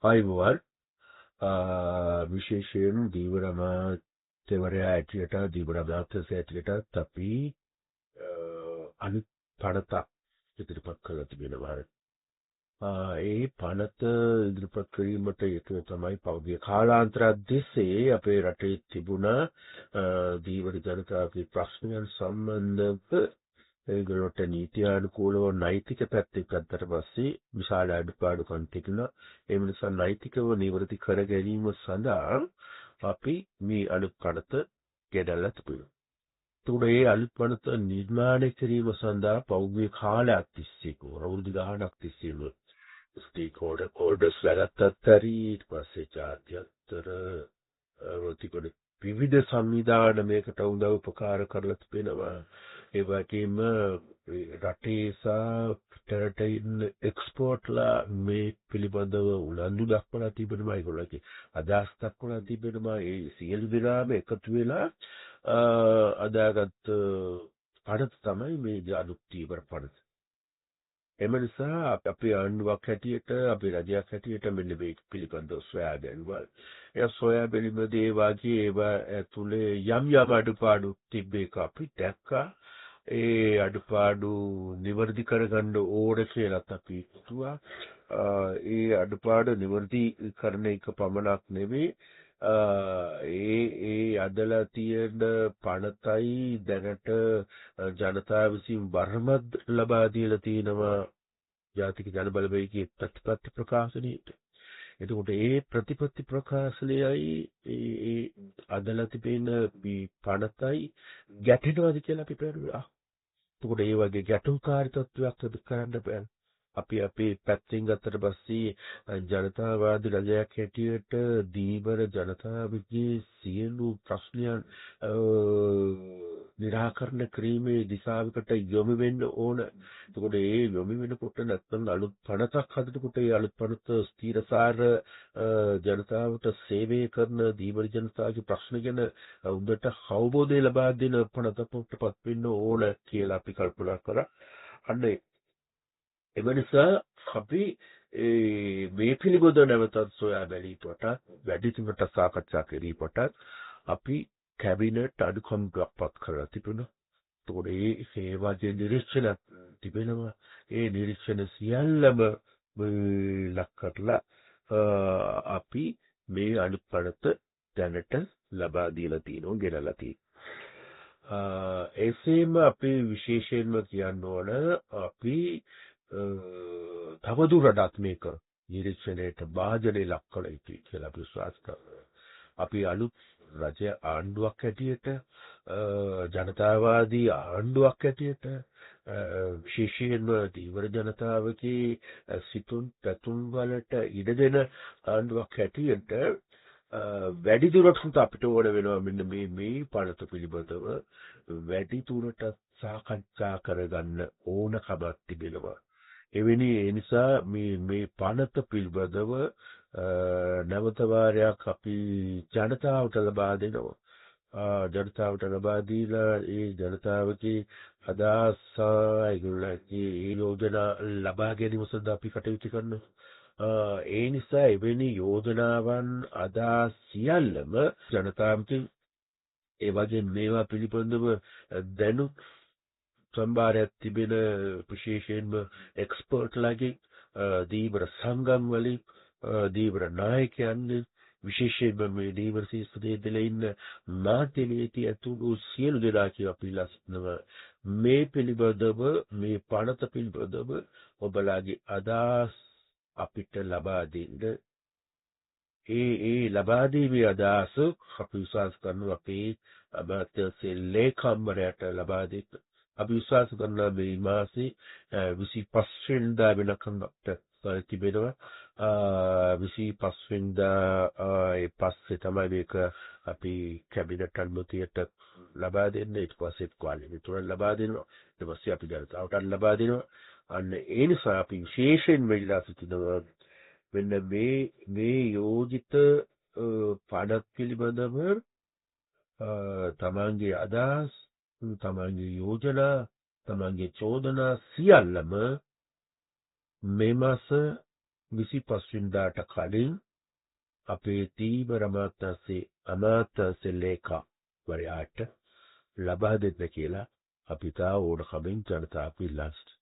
ආයුබෝවන්. විශේෂයෙන් ධීවර අමාත්‍යවරයා ඇටියට, ධීවර අමාත්‍යංශය ඇටියටත් අපි අලුත් පනතක් ඉදිරිපත් කරලා තිබෙනවා. ඒ පනත ඉදිරිපත් කිරීමට හේතුව තමයි පහුගිය කාලාන්තරයක් තිස්සේ අපේ රටේ තිබුණ ධීවර ජනතාවගේ ප්‍රශ්නයන් සම්බන්ධව ඒගොල්ලොන්ට නීත්‍යානුකූලව නෛතික පැත්තෙන් ගත්තට පස්සේ විශාල අඩුපාඩුකම් තිබුණා. ඒ නිසා නෛතිකව නිවැරදි කර ගැනීම සඳහා අපි මේ අලුත් පනත ගෙනල්ලා තිබුණා. එතකොට ඒ අලුත් පනත නිර්මාණය කිරීම සඳහා පහුගිය කාලයක් තිස්සේ, අවුරුදු ගාණක් තිස්සේම ස්ටේක් හෝල්ඩර්ස් ලගත්තත් හරි, ඊට පස්සේ ජාත්‍යන්තර තිබුණ විවිධ සංවිධාන මේකට උදව් උපකාර කරලා තිබෙනවා. ඒ වගේම රටේ සහ පිටරට ඉන්න එක්ස්පෝර්ට්ලා මේ පිළිබඳව උනන්දු දක්වලා තිබෙනවා. ඒගොල්ලෝගේ අදහස් දක්වලා තිබෙනවා. ඒ සියලු දෙනාම එකතු වෙලා අදාගත් පනත තමයි මේ අලුත් ධීවර පනත. එම නිසා අපේ ආණ්ඩුවක් හැටියට, අපේ රජයක් හැටියට මෙන්න මේ පිළිබඳව සොයා බැලුවා. ඒ සොයා බැලීමේදී ඒ වාගේ ඒවා ඇතුලේ යම් යම් අඩුපාඩු තිබ්බ එක අපි දැක්කා. ඒ අඩුපාඩු නිවැරදි කරගන්න ඕන කියලත් අපි හිතුවා. ඒ අඩුපාඩු නිවැරදි කරන එක පමණක් නෙවෙයි, ඒ ඒ අදලා තියෙන පනතයි දැනට ජනතාව විසින් වරමත් ලබා දීලා තියෙනවා ජාතික ජන බලවේගයේ ප්‍රතිපත්ති ප්‍රකාශනයට. එතකොට ඒ ප්‍රතිපත්ති ප්‍රකාශනයයි ඒ ඒ අදලා තිබෙන මේ පනතයි ගැටෙනවද කියලා අපි බැලුවා. එතකොට ඒ වගේ ගැටුම්කාරී තත්ත්වයක් අපි කරන්න බෑ. අපි අපේ පැත්තෙන් ගත්තට පස්සේ ජනතාවාදී රජයක් හැටියට ධීවර ජනතාවගේ සියලු ප්‍රශ්නයන් නිරාකරණ කිරීමේ දිශාවකට යොමු වෙන්න ඕන. එතකොට ඒ යොමු වෙනකොට නැත්නම් අලුත් පනතක් හදනකොට ඒ අලුත් පනත ස්ථිරසාර ජනතාවට සේවය කරන, ධීවර ජනතාවගේ ප්‍රශ්න ගැන හොඳට අවබෝධය ලබා දෙන පනතකට පත් වෙන්න ඕන කියලා අපි කල්පනා කරා. අන්න එම නිසා අපි මේ පිළිබඳව නැවතත් සොයා බැලීමට, වැඩිදුරටත් සාකච්ඡා කිරීමට අපි කැබිනට් අනුකම්පාවක් පත් කරලා තිබුණා. එතකොට ඒ ඒ වගේ නිරීක්ෂණ තිබෙනවා. ඒ නිරීක්ෂණ සියල්ලම ලක් කරලා අපි මේ අලුත් පනත දැනට ලබා දීලා තියෙනවා, ගෙනලා තියෙනවා. එසේම අපි විශේෂයෙන්ම කියන්න ඕන, අපි තවදුරටත් මේක නිරීක්ෂණයට භාජනය ලක් කළ යුතුයි කියලා අපි විශ්වාස කරනවා. අපි අලුත් රජ ආණ්ඩුවක් හැටියට, ජනතාවාදී ආණ්ඩුවක් හැටියට, විශේෂයෙන්ම ධීවර ජනතාවගේ සිතුම් පැතුම් වලට ඉඩ දෙන ආණ්ඩුවක් හැටියට වැඩි දුරටත් අපිට ඕන වෙනවා මෙන්න මේ මේ පනත පිළිබඳව වැඩි දුරටත් සාකච්ඡා කරගන්න ඕනකමක් තිබෙනවා. එවැනි ඒ නිසා මේ මේ පනත පිළිබඳව නැවත වාරයක් අපි ජනතාවට ලබා දෙනවා. ජනතාවට ලබා දීලා ඒ ජනතාවගේ අදහස් ඒගොල්ලන්ගේ ඒ යෝජනා ලබා ගැනීම සඳහා අපි කටයුතු කරනවා. ඒ නිසා එවැනි යෝජනාවන් අදහස් සියල්ලම ජනතාවගෙන්, ඒ වගේම මේවා පිළිබඳව දැනුම් සම්භාරයක් තිබෙන විශේෂයෙන්ම එක්ස්පර්ට්ලාගෙන්, ධීවර සංගම් වලින්, ධීවර නායකයන්ගෙන්, විශේෂයෙන්ම මේ ධීවර ශිෂ්ටයේ දෙල ඉන්න මාධ්‍යවේදී ඇතුළු සියලු දෙනා කියලා අපි ඉල්ලා සිටිනවා මේ පිළිබඳව, මේ පනත පිළිබඳව ඔබලාගේ අදහස් අපිට ලබා දෙන්න. ඒ ඒ ලබා දීමේ අදහස අපි විශ්වාස කරනවා අපේ අමාත්‍යංශයේ ලේකම්වරයාට ලබා දෙන්න. අපි විශ්වාස කරනවා මේ මාසේ 25 වෙනිදා වෙනකම් අපිට තිබෙනවා. 25 වෙනිදා ඒ පස්සේ තමයි මේක අපි කැබිනට් අනුමැතියට ලබා දෙන්නේ. ඊට පස්සේ පාර්ලිමේන්තුවට ලබා දෙනවා. ඊට පස්සේ අපි ජනතාවටත් ලබා දෙනවා. අන්න ඒ නිසා අපි විශේෂයෙන්ම ඉල්ලා සිටිනවා මෙන්න මේ මේ යෝජිත පනත් පිළිබඳව තමන්ගේ අදහස්, තමන්ගේ යෝජනා, තමන්ගේ චෝදනා සියල්ලම මේ මාස 25 වෙනිදාට කලින් අපේ තීවර අමාත්‍යාංශ ලේකම්වරයාට ලබා දෙන්න කියලා අපි තා ඕනකමින් ජනතාව ඉල්ලා සිටිනවා.